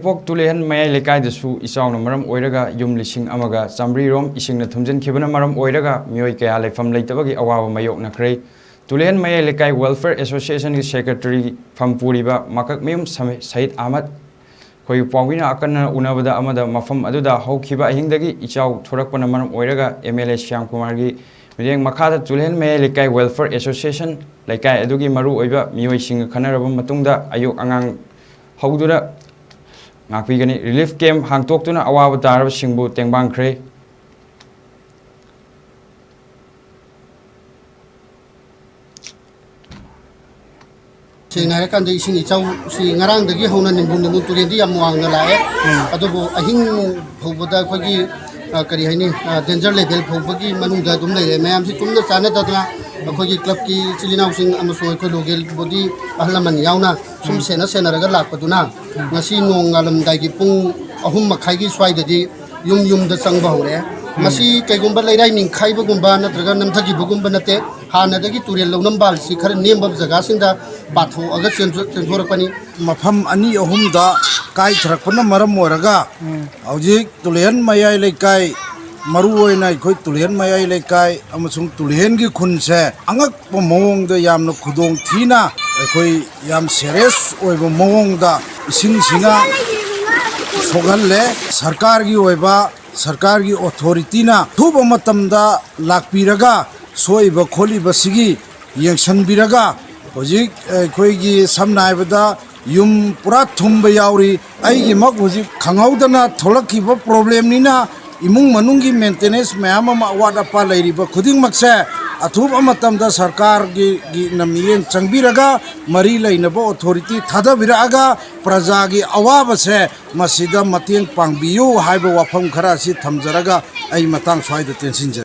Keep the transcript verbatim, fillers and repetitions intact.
ꯄꯣꯛ ꯇꯨꯂꯦꯍꯟ ꯃꯌꯥꯏ ꯂꯩꯀꯥꯏꯗꯁꯨ ꯏꯆꯥꯎꯅ ꯃꯔꯝ ꯑꯣꯏꯔꯒ ꯌꯨꯝ ꯂꯤꯁꯤꯡ ꯑꯃꯒ ꯆꯥꯃꯔꯤ ꯔꯣꯝ ꯏꯁꯤꯡꯅ ꯊꯨꯝꯖꯤꯟꯈꯤꯕꯅ ꯃꯔꯝ ꯑꯣꯏꯔꯒ ꯃꯤꯑꯣꯏ ꯀꯌꯥ ꯂꯩꯐꯝ ꯂꯩꯇꯕꯒꯤ ꯑꯋꯥꯕ ꯃꯥꯌꯣꯛꯅꯈ꯭ꯔꯦ꯫ ꯇꯨꯂꯦꯍꯟ ꯃꯌꯥꯏ ꯂꯩꯀꯥꯏ Welfare Association ꯒꯤ Secretary ꯐꯝ ꯄꯨꯔꯤꯕ ꯃꯀꯛꯃꯌꯨꯝ ꯁꯃꯤ-, ꯁꯍꯤꯗ ꯑꯍꯃꯗ ꯑꯩꯈꯣꯏ ꯄꯥꯎꯃꯤꯅ ꯑꯀꯟꯅ ꯎꯅꯕꯗ ꯑꯃꯗ ꯃꯐꯝ ꯑꯗꯨꯗ ꯍꯧꯈꯤꯕ ꯑꯍꯤꯡꯗꯒꯤ ꯏꯆꯥꯎ ꯊꯣꯔꯛꯄꯅ ꯃꯔꯝ ꯑꯣꯏꯔꯒ M L A ꯁ꯭ꯌꯥꯝ ꯀꯨꯃꯥꯔꯒꯤ ꯃꯤꯠꯌꯦꯡ ꯃꯈꯥꯗ ꯇꯨꯂꯦꯍꯟ ꯃꯌꯥꯏ ꯂꯩꯀꯥꯏ Welfare Association ꯂꯩꯀꯥꯏ ꯑꯗꯨꯒꯤ ꯃꯔꯨꯑꯣꯏꯕ ꯃꯤꯑꯣꯏꯁꯤꯡꯒ ꯈꯟꯅꯔꯕ ꯃꯇꯨꯡꯗ ꯑꯌꯣꯛ ꯑꯉꯥꯡ ꯍꯧꯗꯨꯅ ꯉꯥꯛꯄꯤꯒꯅꯤ꯫ Relief camp ꯍꯥꯡꯗꯣꯛꯇꯨꯅ ꯑꯋꯥꯕ ꯇꯥꯔꯕꯁꯤꯡꯕꯨ ꯇꯦꯡꯕꯥꯡꯈ꯭ꯔꯦ꯫ ꯁꯦꯡꯅ ꯍꯥꯏꯔꯀꯥꯟꯗ ꯏꯁꯤꯡ ꯏꯆꯥꯎꯁꯤ ꯉꯔꯥꯡꯗꯒꯤ ꯍꯧꯅ ꯅꯤꯝꯕꯨ ꯅꯤꯝꯕꯨ ꯇꯨꯔꯦꯟꯗꯤ ꯌꯥꯝ ꯋꯥꯡꯅ ꯂꯥꯛꯑꯦ꯫ ꯎꯝ꯫ ꯑꯗꯨꯕꯨ ꯑꯍꯤꯡ ꯐꯥꯎꯕꯗ ꯑꯩꯈꯣꯏꯒꯤ, ꯑ, ꯀꯔꯤ ꯍꯥꯏꯅꯤ, ꯑ, danger level ꯐꯥꯎꯕꯒꯤ ꯃꯅꯨꯡꯗ ꯑꯗꯨꯝ ꯂꯩꯔꯦ꯫ ꯃꯌꯥꯝꯁꯤ ꯇꯨꯝꯅ ꯆꯥꯅꯗꯗꯅ ꯑꯩꯈꯣꯏꯒꯤ club ꯀꯤ ꯏꯆꯤꯜ ꯏꯅꯥꯎꯁꯤꯡ ꯑꯃꯁꯨꯡ ꯑꯩꯈꯣꯏ local body ꯑꯍꯜ ꯂꯃꯟ ꯌꯥꯎꯅ ꯁꯨꯝ ꯎꯝ꯫ ꯁꯦꯟꯅ ꯁꯦꯟꯅꯔꯒ ꯂꯥꯛꯄꯗꯨꯅ ꯎꯝ꯫ ꯉꯁꯤ ꯅꯣꯡ ꯉꯥꯜꯂꯝꯗꯥꯏꯒꯤ ꯄꯨꯡ ꯑꯍꯨꯝ ꯃꯈꯥꯏꯒꯤ ꯁ꯭ꯋꯥꯏꯗꯗꯤ ꯌꯨꯝ ꯌꯨꯝꯗ ꯆꯪꯕ ꯍꯧꯔꯛꯑꯦ꯫ ꯎꯝ꯫ ꯃꯁꯤ ꯀꯩꯒꯨꯝꯕ ꯂꯩꯔꯥꯏ ꯅꯤꯡꯈꯥꯏꯕꯒꯨꯝꯕ ꯅꯠꯇ꯭ꯔꯒ ꯅꯝꯊꯈꯤꯕꯒꯨꯝꯕ ꯅꯠꯇꯦ꯫ ꯍꯥꯟꯅꯗꯒꯤ ꯇꯨꯔꯦꯜ ꯂꯧꯅꯝꯕꯥꯜꯁꯤ ꯈꯔ ꯅꯦꯝꯕ ꯖꯒꯥꯁꯤꯡꯗ ꯄꯥꯊꯣꯛꯑꯒ ꯆꯦꯟꯊꯣ-, ꯆꯦꯟꯊꯣꯔꯛꯄꯅꯤ꯫ ꯃꯐꯝ ꯑꯅꯤ ꯑꯍꯨꯝꯗ ꯀꯥꯏꯊꯔꯛꯄꯅ ꯃꯔꯝ ꯑꯣꯏꯔꯒ ꯎꯝ꯫ ꯍꯧꯖꯤꯛ ꯇꯨꯂꯦꯍꯟ ꯃꯌꯥꯏ ꯂꯩꯀꯥꯏ, ꯃꯔꯨꯑꯣꯏꯅ ꯑꯩꯈꯣꯏ ꯇꯨꯂꯦꯍꯟ ꯃꯌꯥꯏ ꯂꯩꯀꯥꯏ ꯑꯃꯁꯨꯡ ꯇꯨꯂꯦꯍꯟꯒꯤ ꯈꯨꯟꯁꯦ ꯑꯉꯛꯄ ꯃꯑꯣꯡꯗ ꯌꯥꯝꯅ ꯈꯨꯗꯣꯡ ꯊꯤꯅ ꯑꯩꯈꯣꯏ ꯌꯥꯝ serious ꯑꯣꯏꯕ ꯃꯑꯣꯡꯗ ꯏꯁꯤꯡꯁꯤꯅ ꯁꯣꯛꯍꯜꯂꯦ꯫ ꯁꯔꯀꯥꯔꯒꯤ ꯑꯣꯏꯕ, ꯁꯔꯀꯥꯔꯒꯤ authority ꯅ ꯑꯊꯨꯕ ꯃꯇꯝꯗ ꯂꯥꯛꯄꯤꯔꯒ ꯁꯣꯛꯏꯕ ꯈꯣꯠꯂꯤꯕꯁꯤꯒꯤ ꯌꯦꯡꯁꯤꯟꯕꯤꯔꯒ ꯍꯧꯖꯤꯛ ꯑꯩꯈꯣꯏꯒꯤ ꯁꯝꯅ ꯍꯥꯏꯔꯕꯗ ꯌꯨꯝ ꯄꯨꯔꯥ ꯊꯨꯝꯕ ꯌꯥꯎꯔꯤ꯫ ꯑꯩꯒꯤꯃꯛ ꯍꯧꯖꯤꯛ ꯈꯪꯍꯧꯗꯅ ꯊꯣꯛꯂꯛꯈꯤꯕ problem ꯅꯤꯅ ꯏꯃꯨꯡ ꯃꯅꯨꯡꯒꯤ maintenance ꯃꯌꯥꯝ ꯑꯃ ꯑꯋꯥꯠ ꯑꯄꯥ ꯂꯩꯔꯤꯕ ꯈꯨꯗꯤꯡꯃꯛꯁꯦ ꯑꯊꯨꯕ ꯃꯇꯝꯗ ꯁꯔꯀꯥꯔꯒꯤ, ꯒꯤꯅ ꯃꯤꯠꯌꯦꯡ ꯆꯪꯕꯤꯔꯒ ꯃꯔꯤ ꯂꯩꯅꯕ authority ꯊꯥꯗꯕꯤꯔꯛꯑꯒ ꯄ꯭ꯔꯖꯥꯒꯤ ꯑꯋꯥꯕꯁꯦ ꯃꯁꯤꯗ ꯃꯇꯦꯡ ꯄꯥꯡꯕꯤꯌꯨ ꯍꯥꯏꯕ ꯋꯥꯐꯝ ꯈꯔ ꯑꯁꯤ ꯊꯝꯖꯔꯒ ꯑꯩ ꯃꯇꯥꯡ ꯁ꯭ꯋꯥꯏꯗ ꯇꯦꯟꯁꯤꯟꯖꯔꯦ꯫